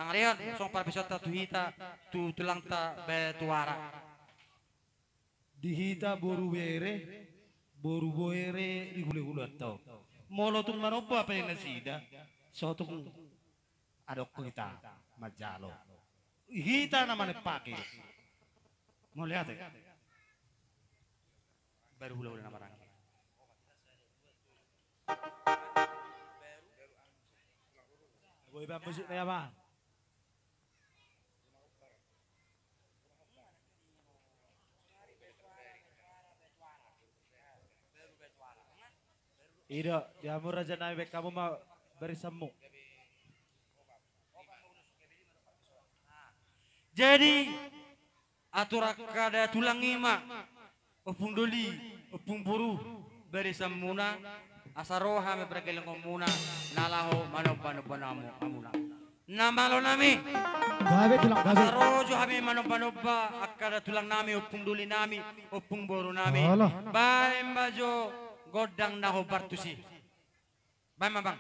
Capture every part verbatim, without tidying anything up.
Tangalehon, songon parpesonta tu hita, tu tulangta Batuara. Di hita boru bere, boru bere di hulahulanta on. Molo tung manomba pe nasida, so tung adong hita manjalo. Hita na manempaki. Mauliate. Baru hulahula na maranggi. Boi bang musik na ya bang. I do, di hamu raja nami, baen hamu ma barisanmu. Jadi, atur angka datulang i ma, ompung doli, ompung boru, barisanmuna, asa ro hami pargellengonmuna, na laho manombanomba hamu, hamuna. Na malo nami. Gabe tulang, gabe. Asa ro jo hami manombanomba angka datulang nami, ompung doli nami, ompung boru nami. Olo. Baen ma jo gondang na hombar tusi. Baen ma, bang.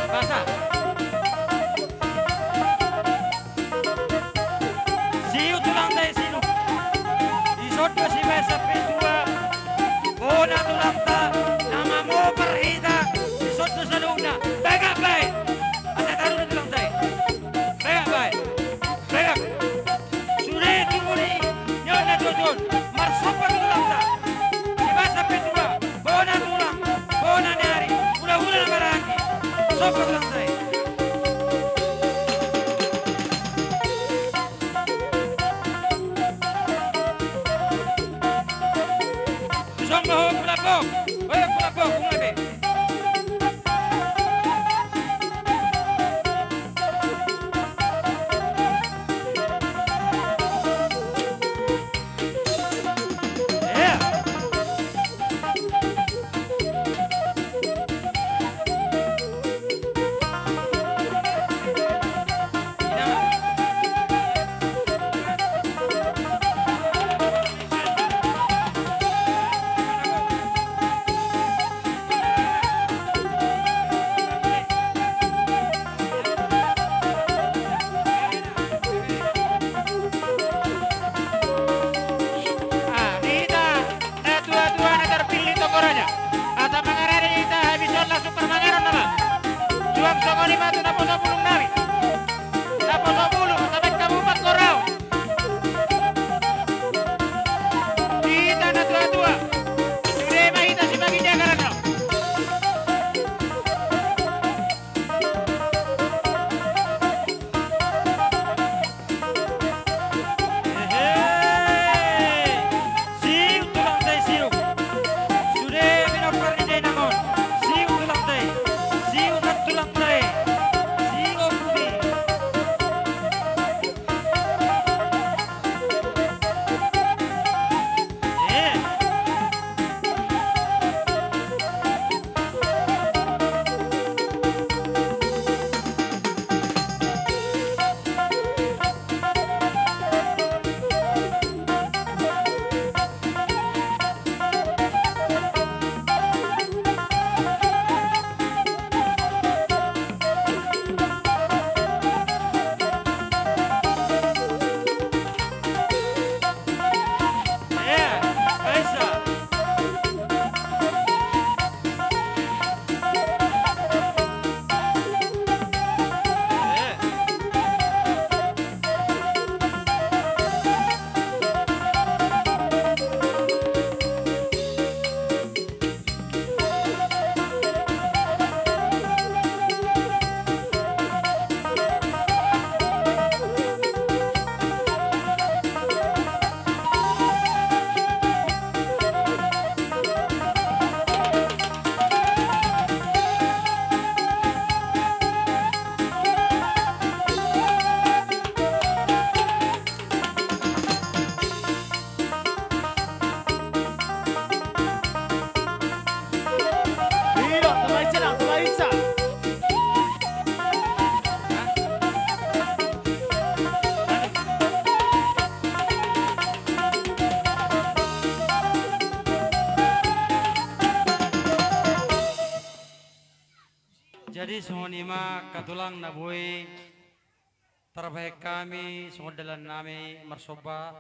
Basa. Siu tulangta i, siu. Dison do sibasa petua. Bona tulangta na mamobar hita. Dison do saluhutna. Begak baen. Asa taru do tulangta i. Begak baen. Begak. Sude tumuli. Nyo na tutu. Marsomba tu tulangta. Sibasa petua. Bona tulang, bona ni ari, hulahula na maranggi, somba tu tulangta i. Somba ho, pulak ho, ho, pulak ho, pulak be. Jadi songon i ma angka tulang na boi tarbahen hami songon dalan nami marsomba.